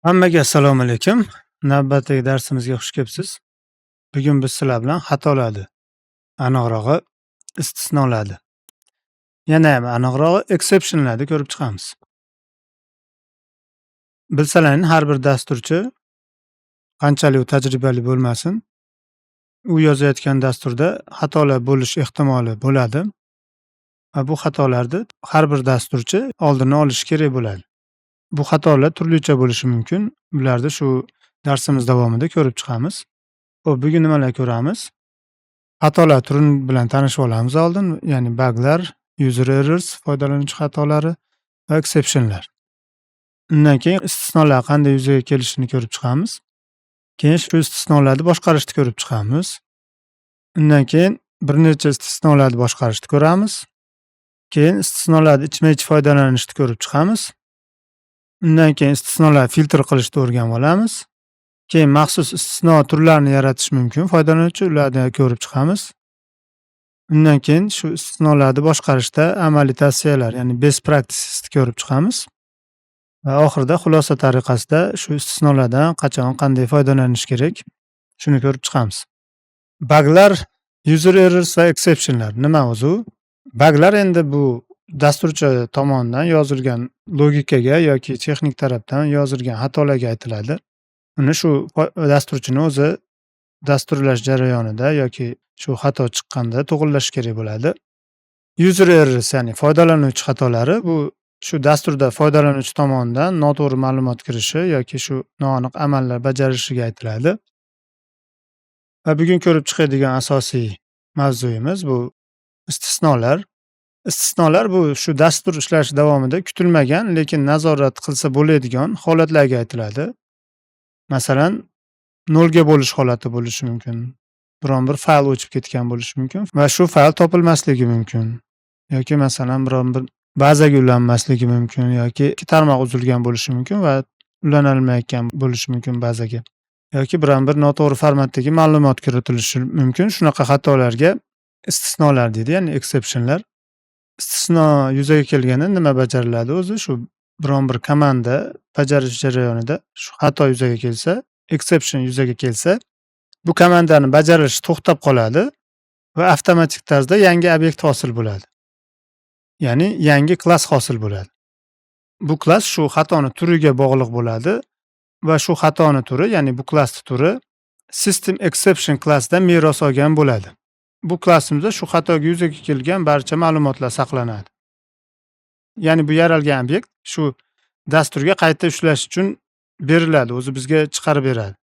Hammaga assalomu alaykum. Navbatdagi darsimizga xush kelibsiz. Bugun biz sizlar bilan xatolarni, aniqrog'i istisnolarni, yanayam aniqrog'i exceptionlarni ko'rib chiqamiz. Bilsalaring, har bir dasturchi qanchalik u tajribali bo'lmasin, u yozayotgan dasturda xatolar bo'lish ehtimoli bo'ladi va bu xatolarni har bir dasturchi oldini olishi kerak bo'ladi. Bu xatolar turlicha bo'lishi mumkin. Bularni shu darsimiz davomida ko'rib chiqamiz. Xo'p, bugun nimalar ko'ramiz? Xatolar turini bilan tanishib olamiz oldin, ya'ni buglar, user errors, foydalanuvchi xatolari va exceptionlar. Undan keyin istisnolar qanday yuzaga kelishini ko'rib chiqamiz. Keyin shu istisnolarni boshqarishni ko'rib chiqamiz. Undan keyin bir necha istisnolarni boshqarishni ko'ramiz. Keyin istisnolarni ichma-ich foydalanishni ko'rib chiqamiz. Undan keyin istisnolar filtr qilishni o'rganib olamiz. Keyin maxsus istisno turlarini yaratish mumkin foydalanuvchi, ularni ko'rib chiqamiz. Undan keyin shu istisnolarni boshqarishda amaliy tavsiyalar, ya'ni best practicesni ko'rib chiqamiz. Va oxirida xulosa tariqasida shu istisnolardan qachon, qanday foydalanish kerak, shuni ko'rib chiqamiz. Buglar, user errors va exceptionlar nima o'zi u? Buglar endi bu dasturchi tomonidan yozilgan logikaga yoki texnik tarafdan yozilgan xatolarga aytiladi. Uni shu dasturchini o'zi dasturlash jarayonida yoki shu xato chiqqanda to'g'irlash kerak bo'ladi. User errors, ya'ni foydalanuvchi xatolari, bu shu dasturda foydalanuvchi tomonidan noto'g'ri ma'lumot kirishi yoki shu noaniq amallar bajarishiga aytiladi. Va bugun ko'rib chiqadigan asosiy mavzuyimiz bu istisnolar. Istisnolar bu shu dastur ishlash davomida kutilmagan, lekin nazorat qilsa bo'ladigan holatlarga aytiladi. Masalan, nolga bo'lish holati bo'lishi mumkin. Biron bir fayl o'chib ketgan bo'lishi mumkin va shu fayl topilmasligi mumkin. Yoki, masalan, biron bir bazaga ulanmasligi mumkin yoki tarmoq uzilgan bo'lishi mumkin va ulanolmayotgan bo'lishi mumkin bazaga. Yoki biron bir noto'g'ri formatdagi ma'lumot kiritilishi mumkin. Shunaqa xatolarga istisnolar deydi, ya'ni exceptionlar. Istisno yuzaga kelganda nima bajariladi o'zi? Shu biron bir komanda bajarish jarayonida shu xato yuzaga kelsa, exception yuzaga kelsa, bu komandani bajarilishi to'xtab qoladi va avtomatik tarzda yangi obyekt hosil bo'ladi. Ya'ni yangi klass hosil bo'ladi. Bu klass shu xatoni turiga bog'liq bo'ladi va shu xatoni turi, ya'ni bu klassni turi System Exception klassidan meros olgan bo'ladi. Bu klassimizda shu xatoga yuzaga kelgan barcha ma'lumotlar saqlanadi. Ya'ni bu yaralgan obyekt shu dasturga qayta ishlash uchun beriladi, o'zi bizga chiqarib beradi.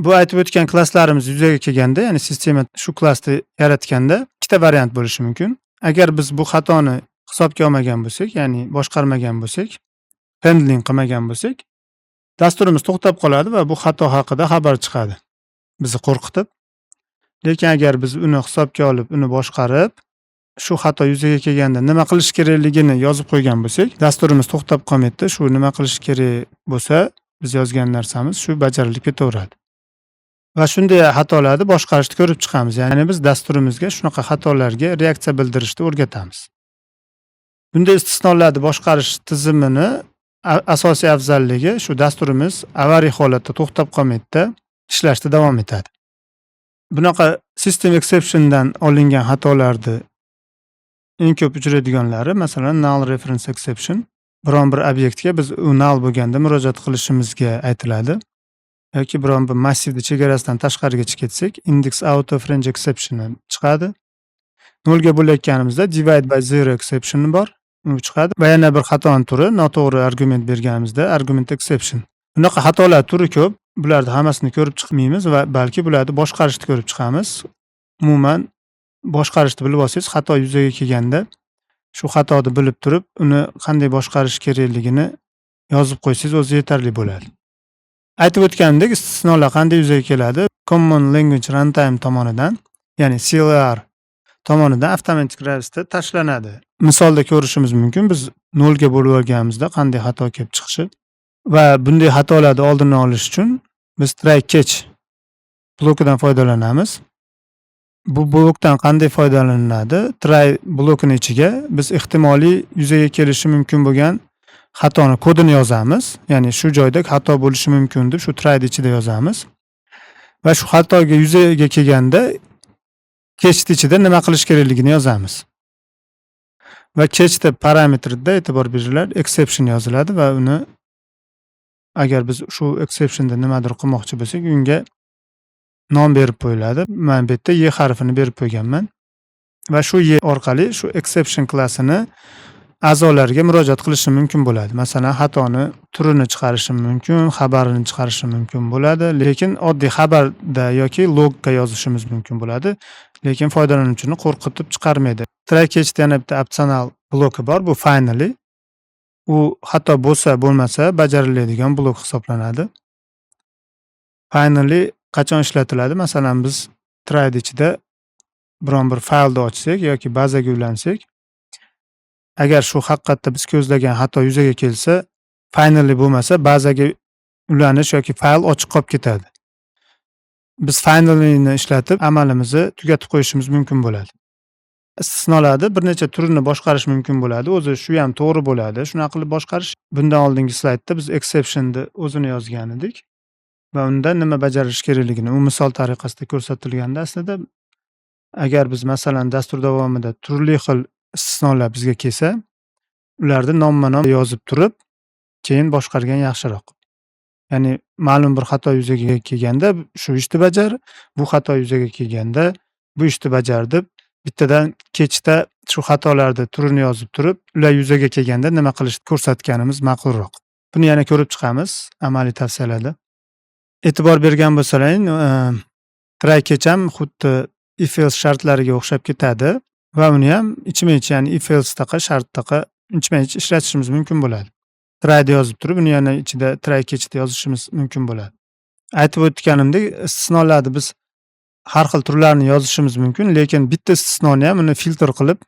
Bu aytib o'tgan klasslarimiz yuzaga kelganda, ya'ni sistema shu klassni yaratganda ikkita variant bo'lishi mumkin. Agar biz bu xatoni hisobga olmagan bo'lsak, ya'ni boshqarmagan bo'lsak, handling qilmagan bo'lsak, dasturimiz to'xtab qoladi va bu xato haqida xabar chiqadi, bizni qo'rqitib. Lekin agar biz uni hisobga olib, uni boshqarib, shu xato yuzaga kelganda nima qilish kerakligini yozib qo'ygan bo'lsak, dasturimiz to'xtab qolmaydida, shu nima qilish kerak bo'lsa, biz yozgan narsamiz shu bajarilib ketaveradi. Va shunday xatolarni boshqarishni ko'rib chiqamiz. Ya'ni biz dasturimizga shunaqa xatolarga reaksiya bildirishni o'rgatamiz. Bunday istisnolarni boshqarish tizimini asosiy afzalligi shu dasturimiz avariy holatda to'xtab qolmaydida, ishlashda davom etadi. Bunaqa System Exceptiondan olingan xatolarni eng ko'p uchraydiganlari, masalan, null reference exception. Biron bir obyektga biz u null bo'lganda murojaat qilishimizga aytiladi. Yoki biron bir massivni chegarasidan tashqariga chiqib ketsak, index out of range exception chiqadi. Nolga bo'layotganimizda divide by zero exception bor, u chiqadi. Va yana bir xatoni turi, noto'g'ri argument berganimizda argument exception. Bunaqa xatolar turi ko'p. Bularni hammasini ko'rib chiqmaymiz va balki bularni boshqarishni ko'rib chiqamiz. Umuman, boshqarishni bilib olsangiz, xato yuzaga kelganda shu xatoni bilib turib, uni qanday boshqarish kerakligini yozib qo'ysangiz, o'zi yetarli bo'ladi. Aytib o'tganimdek, istisnolar qanday yuzaga keladi? Common Language Runtime tomonidan, ya'ni CLR tomonidan avtomatik ravishda tashlanadi. Misolda ko'rishimiz mumkin, biz nolga bo'lib olganimizda qanday xato kelib chiqishi va bunday xatolarni oldini olish uchun biz try catch blokidan foydalanamiz. Bu blokdan qanday foydalaniladi? Try blokini ichiga biz ehtimoliy yuzaga kelishi mumkin bo'lgan Xatoni kodini yozamiz. Ya'ni shu joyda xato bo'lishi mumkin deb shu try'ni ichida yozamiz. Va shu xatoga yuzaga kelganda catchni ichida nima qilish kerakligini yozamiz. Va catchda parametrda, e'tibor beringlar, exception yoziladi va uni agar biz shu exceptionda nimadir qilmoqchi bo'lsak, unga nom berib qo'yiladi. Men bu yerda e harfini berib qo'yganman. Va shu e orqali shu exception klassini a'zolariga murojaat qilishim mumkin bo'ladi. Masalan, xatoni turini chiqarishim mumkin, xabarini chiqarishim mumkin bo'ladi, lekin oddiy xabarda yoki logga yozishimiz mumkin bo'ladi, lekin foydalanuvchini qo'rqitib chiqarmaydi. Try catchda yana bitta opsional bloki bor, bu finally. U xato bo'lsa, bo'lmasa bajariladigan blok hisoblanadi. Finally qachon ishlatiladi? Masalan, biz try'ni ichida biron bir faylni ochsak yoki bazaga ulansak, agar shu haqiqatda biz ko'zlagan xato yuzaga kelsa, finally bo'lmasa, bazaga ulanish yoki fayl ochiq qolib ketadi. Biz finallyni ishlatib amalimizni tugatib qo'yishimiz mumkin bo'ladi. Istisnolarni bir necha turini boshqarish mumkin bo'ladi. O'zi shu ham to'g'ri bo'ladi. Shunaqa qilib boshqarish. Bundan oldingi slaydda biz exceptionni o'zini yozgan edik va unda nima bajarilishi kerakligini u misol tariqasida ko'rsatilganda. Aslida agar biz, masalan, dastur davomida turli xil istisnolar bizga kelsa, ularni nomma-nom yozib turib, keyin boshqargan yaxshiroq. Ya'ni ma'lum bir xato yuzaga kelganda shu ishni bajar, bu xato yuzaga kelganda bu ishni bajar deb bittadan catchda shu xatolarni turini yozib turib, ular yuzaga kelganda nima qilishni ko'rsatganimiz ma'qulroq. Buni yana ko'rib chiqamiz amaliy tavsiyalarda. E'tibor bergan bo'lsalaring, try catch ham xuddi if else shartlariga o'xshab ketadi va uni ham ichma-ich, ya'ni if else'daqa shartdaqa ichma-ich ishlatishimiz mumkin bo'ladi. Try'da yozib turib, uni yana ichida try catchda yozishimiz mumkin bo'ladi. Aytib o'tganimdek, istisnolarni biz har xil turlarini yozishimiz mumkin, lekin bitta istisnoni ham uni filtr qilib,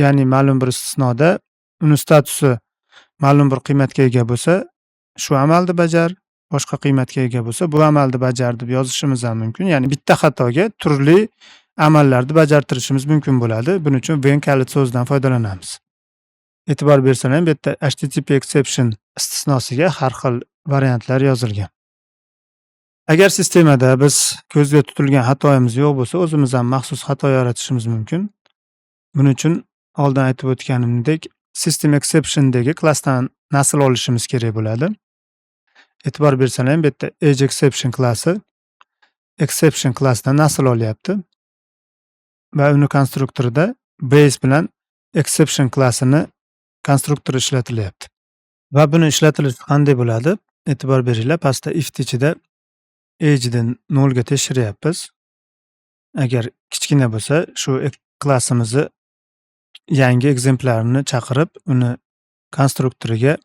ya'ni ma'lum bir istisnoda uni statusi ma'lum bir qiymatga ega bo'lsa, shu amalni bajar, boshqa qiymatga ega bo'lsa, bu amalni bajar deb yozishimiz ham mumkin. Ya'ni bitta xatoga turli amallarni bajartirishimiz mumkin bo'ladi. Buning uchun when kalit so'zidan foydalanamiz. E'tibor bersalar, bu yerda HTTP exception istisnosiga har xil variantlar yozilgan. Agar sistemada biz ko'zda tutilgan xatoyimiz yo'q bo'lsa, o'zimiz ham maxsus xato yaratishimiz mumkin. Buning uchun oldin aytib o'tganimdek, system exceptiondagi klassdan nasl olishimiz kerak bo'ladi. E'tibor bersalar, bu yerda age exception klassi exception klassidan nasl olyapti va uni konstruktorida base bilan exception klassini konstruktori ishlatilyapti. Va buni ishlatilishi qanday bo'ladi? E'tibor beringlar, pastda if ichida age'ni nolga tekshiryapmiz. Agar kichkina bo'lsa, shu klassimizni yangi ekzemplyarini chaqirib, uni konstruktoriga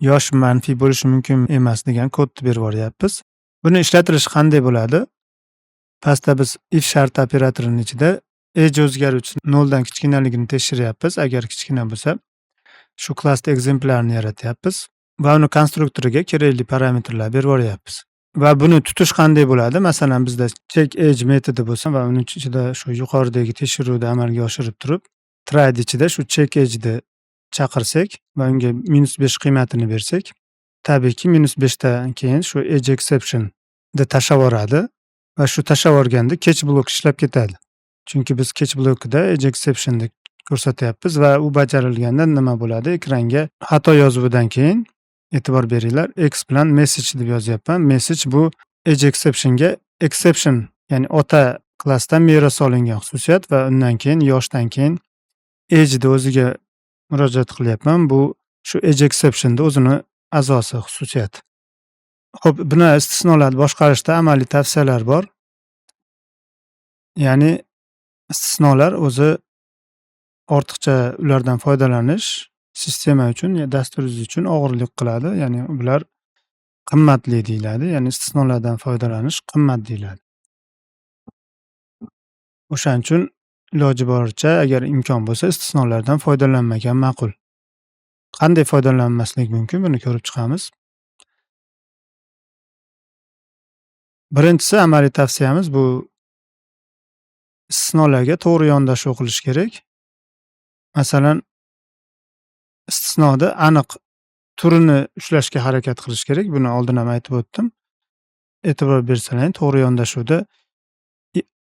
yosh manfiy bo'lishi mumkin emas degan kodni berib yuboryapmiz. Buni ishlatilishi qanday bo'ladi? Pastda biz if sharti operatorini ichida age o'zgaruvchisi noldan kichkinaligini tekshiryapmiz. Agar kichkina bo'lsa, shu klassda ekzemplyarini yaratyapmiz va uni konstruktoriga kerakli parametrlar berib yuboryapmiz. Va buni tutish qanday bo'ladi? Masalan, bizda check age metodi bo'lsa va uni ichida shu yuqoridagi tekshiruvni amalga oshirib turib, try ichida shu check age'ni chaqirsak va unga -5 qiymatini bersak, tabiiyki, -5 dan keyin shu age exception ni tashlab yuboradi va shu tashlab yuborganda catch blok ishlab ketadi. Chunki biz catch blokida age exceptionni ko'rsatyapmiz va u bajarilganda nima bo'ladi? Ekranga xato yozuvidan keyin, e'tibor beringlar, x bilan message deb yozyapman. Message bu age exceptionga exception, ya'ni ota klassdan meros olingan xususiyat va undan keyin yoshdan keyin ageni o'ziga murojaat qilyapman. Bu shu age exceptionni o'zini a'zosi, xususiyati. Xo'p, buni istisnolarni boshqarishda amaliy tavsiyalar bor. Ya'ni istisnolar o'zi ortiqcha, ulardan foydalanish sistema uchun, dasturingiz uchun og'irlik qiladi. Ya'ni bular qimmatli deyiladi. Ya'ni istisnolardan foydalanish qimmat deyiladi. O'shaning uchun iloji boricha, agar imkon bo'lsa, istisnolardan foydalanmagan ma'qul. Qanday foydalanmaslik mumkin? Buni ko'rib chiqamiz. Birinchisi, amaliy tavsiyamiz bu istisnolarga to'g'ri yondashuv qilish kerak. Masalan, istisnoda aniq Turini ushlashga harakat qilish kerak. Buni oldin ham aytib o'tdim. E'tibor bersalaring, to'g'ri yondashuvda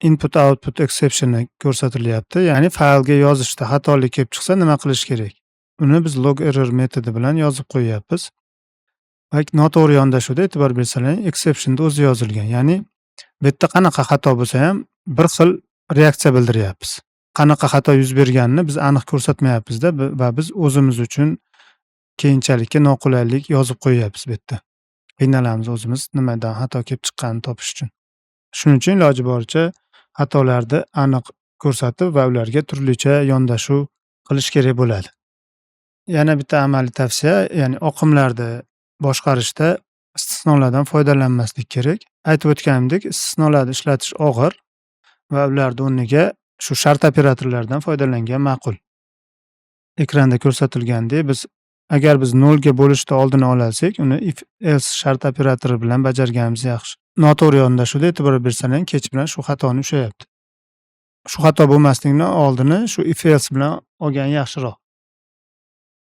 input output exception'i ko'rsatilyapti. Ya'ni faylga yozishda xatolik kelib chiqsa, nima qilish kerak? Uni biz log error metodi bilan yozib qo'yyapmiz. Va noto'g'ri yondashuvda, e'tibor bersalaring, exceptionda o'zi yozilgan. Ya'ni bu yerda qanaqa xato bo'lsa ham, bir xil reaksiya bildiryapmiz. Qanaqa xato yuz berganini biz aniq ko'rsatmayapmizda va biz o'zimiz uchun keyinchalikka noqulaylik yozib qo'yyapmiz bu yerda. Qiynalamiz o'zimiz nimadan xato kelib chiqqanini topish uchun. Shuning uchun iloji boricha xatolarni aniq ko'rsatib va ularga turlicha yondashuv qilish kerak bo'ladi. Yana bitta amaliy tavsiya, ya'ni oqimlarni boshqarishda istisnolardan foydalanmaslik kerak. Aytib o'tganimdek, istisnolarni ishlatish og'ir va ularni o'rniga shu shart operatorlaridan foydalangan ma'qul. Ekranda ko'rsatilgandek, biz agar biz nolga bo'lishni oldini olsak, uni if else shart operatori bilan bajarganimiz yaxshi. Noto'g'ri yondashuvda, e'tibor bersalaring, catch bilan shu xatoni ushlayapti. Shu xato bo'lmasligini oldini shu if else bilan olgan yaxshiroq.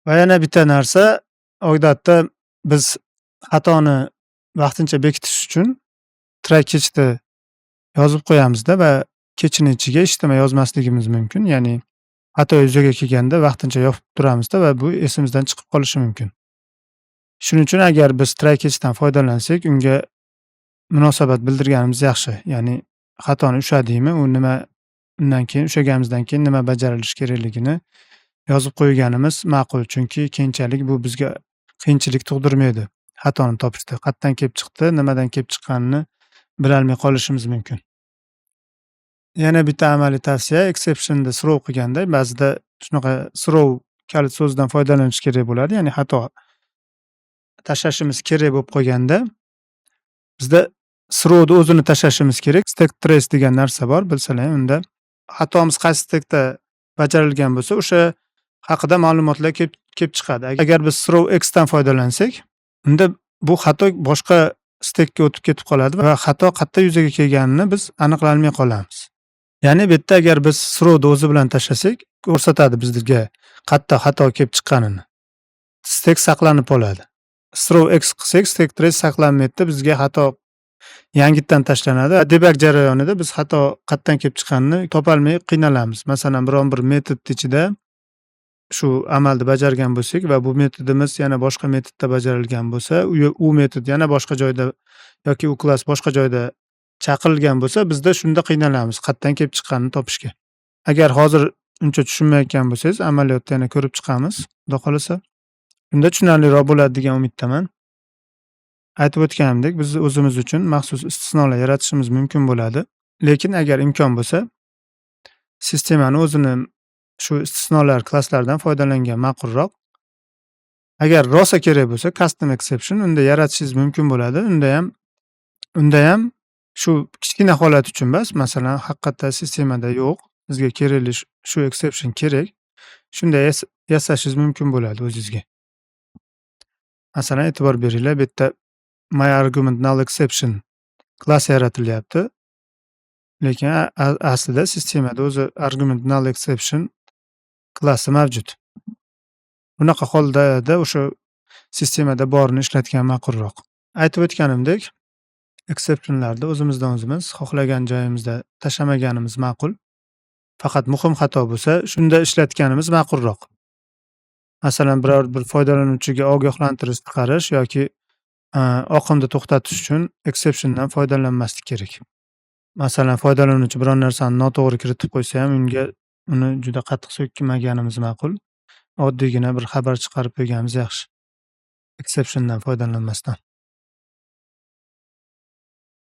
Va yana bitta narsa, odatda biz xatoni vaqtincha bekitish uchun try catchni yozib qo'yamizda va catchni ichiga hech nima yozmasligimiz mumkin. Ya'ni xato yuzaga kelganda vaqtincha yopib turamizda va bu esimizdan chiqib qolishi mumkin. Shuning uchun agar biz try catchdan foydalansak, unga munosabat bildirganimiz yaxshi. Ya'ni xatoni ushladikmi, u nima, undan keyin ushlaganimizdan keyin nima bajarilishi kerakligini yozib qo'yganimiz ma'qul. Chunki keyinchalik bu bizga qiyinchilik tug'dirmaydi xatoni topishda. Qayerdan kelib chiqdi, nimadan kelib chiqqanini bilolmay qolishimiz mumkin. Yana bitta amaliy tavsiya: exceptionda throw qilganda, ba'zida shunaqa throw kalit so'zidan foydalanish kerak bo'ladi. Ya'ni xato tashlashimiz kerak bo'lib qolganda, bizda throwni o'zini tashlashimiz kerak. Stack trace degan narsa bor, bilsalar, unda xatomiz qaysi stekda bajarilgan bo'lsa, o'sha haqida ma'lumotlar kelib chiqadi. Agar biz throw x dan foydalansak, unda bu xato boshqa stekka o'tib ketib qoladi va xato qayerda yuzaga kelganini biz aniqlolmay qolamiz. Ya'ni bu yerda agar biz throwni o'zi bilan tashlasak, ko'rsatadi bizga qayerda xato kelib chiqqanini. Stek saqlanib qoladi. Throw x qilsak, stack trace saqlanmaydida, bizga xato yangitdan tashlanadi. Debug jarayonida biz xato qayerdan kelib chiqqanini topolmay qiynalamiz. Masalan, biron bir metod ichida shu amalni bajargan bo'lsak va bu metodimiz yana boshqa metodda bajarilgan bo'lsa, u metod yana boshqa joyda yoki u klass boshqa joyda chaqirilgan bo'lsa, bizda shunda qiynalamiz qayerdan kelib chiqqanini topishga. Agar hozir uncha tushunmayotgan bo'lsangiz, amaliyotda yana ko'rib chiqamiz, Xudo xohlasa. Unda tushunarliroq bo'ladi degan umiddaman. Aytib o'tganimdek, biz o'zimiz uchun maxsus istisnolar yaratishimiz mumkin bo'ladi. Lekin agar imkon bo'lsa, sistemani o'zini shu istisnolar klasslaridan foydalangan ma'qulroq. Agar rosa kerak bo'lsa custom exception, unda yaratishingiz mumkin bo'ladi. Undayam shu kichkina holat uchun emas, masalan, haqiqatda sistemada yo'q, bizga kerakli shu exception kerak. Shunda yasashingiz mumkin bo'ladi o'zingizga. Masalan, e'tibor beringlar, bu yerda my argument null exception klass yaratilyapti. Lekin aslida sistemada o'zi argument null exception klassi mavjud. Bunaqa holda o'sha sistemada borini ishlatgan ma'qulroq. Aytib o'tganimdek, exceptionlarni o'zimizdan o'zimiz xohlagan joyimizda tashlamaganimiz ma'qul. Faqat muhim xato bo'lsa, shunda ishlatganimiz ma'qulroq. Masalan, biror bir foydalanuvchiga ogohlantirish chiqarish yoki oqimni to'xtatish uchun exceptiondan foydalanmaslik kerak. Masalan, foydalanuvchi biron narsani noto'g'ri kiritib qo'ysa ham, unga uni juda qattiq so'kmaganimiz ma'qul. Oddiygina bir xabar chiqarib qo'yganimiz yaxshi, exceptiondan foydalanmasdan.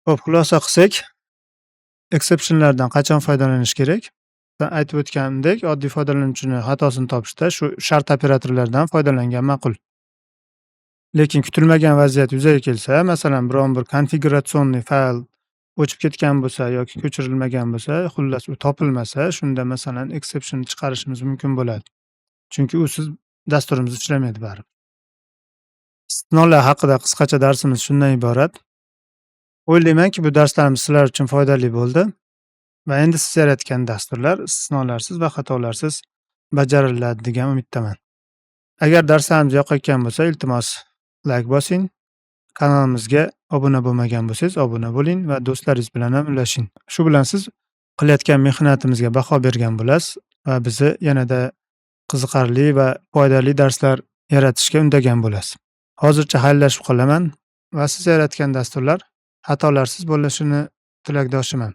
Xo'p, xulosa qilsak, exceptionlardan qachon foydalanish kerak? Aytib o'tganimdek, oddiy foydalanuvchini xatosini topishda shu shart operatorlardan foydalangan ma'qul. Lekin kutilmagan vaziyat yuzaga kelsa, masalan, biron bir конфигурационный fayl o'chib ketgan bo'lsa yoki ko'chirilmagan bo'lsa, xullas, u topilmasa, shunda, masalan, exception chiqarishimiz mumkin bo'ladi. Chunki usiz dasturimiz ishlamaydi baribir. Istisnolar haqida qisqacha darsimiz shundan iborat. O'ylaymanki, bu darslarimiz sizlar uchun foydali bo'ldi va endi siz yaratgan dasturlar istisnolarsiz va xatolarsiz bajariladi degan umiddaman. Agar darslarimiz yoqayotgan bo'lsa, iltimos, layk bosing. Kanalimizga obuna bo'lmagan bo'lsangiz, obuna bo'ling va do'stlaringiz bilan ham ulashing. Shu bilan siz qilayotgan mehnatimizga baho bergan bo'lasiz va bizni yanada qiziqarli va foydali darslar yaratishga undagan bo'lasiz. Hozircha xayrlashib qolaman va siz yaratgan dasturlar xatolarsiz bo'lishini tilakdoshiman.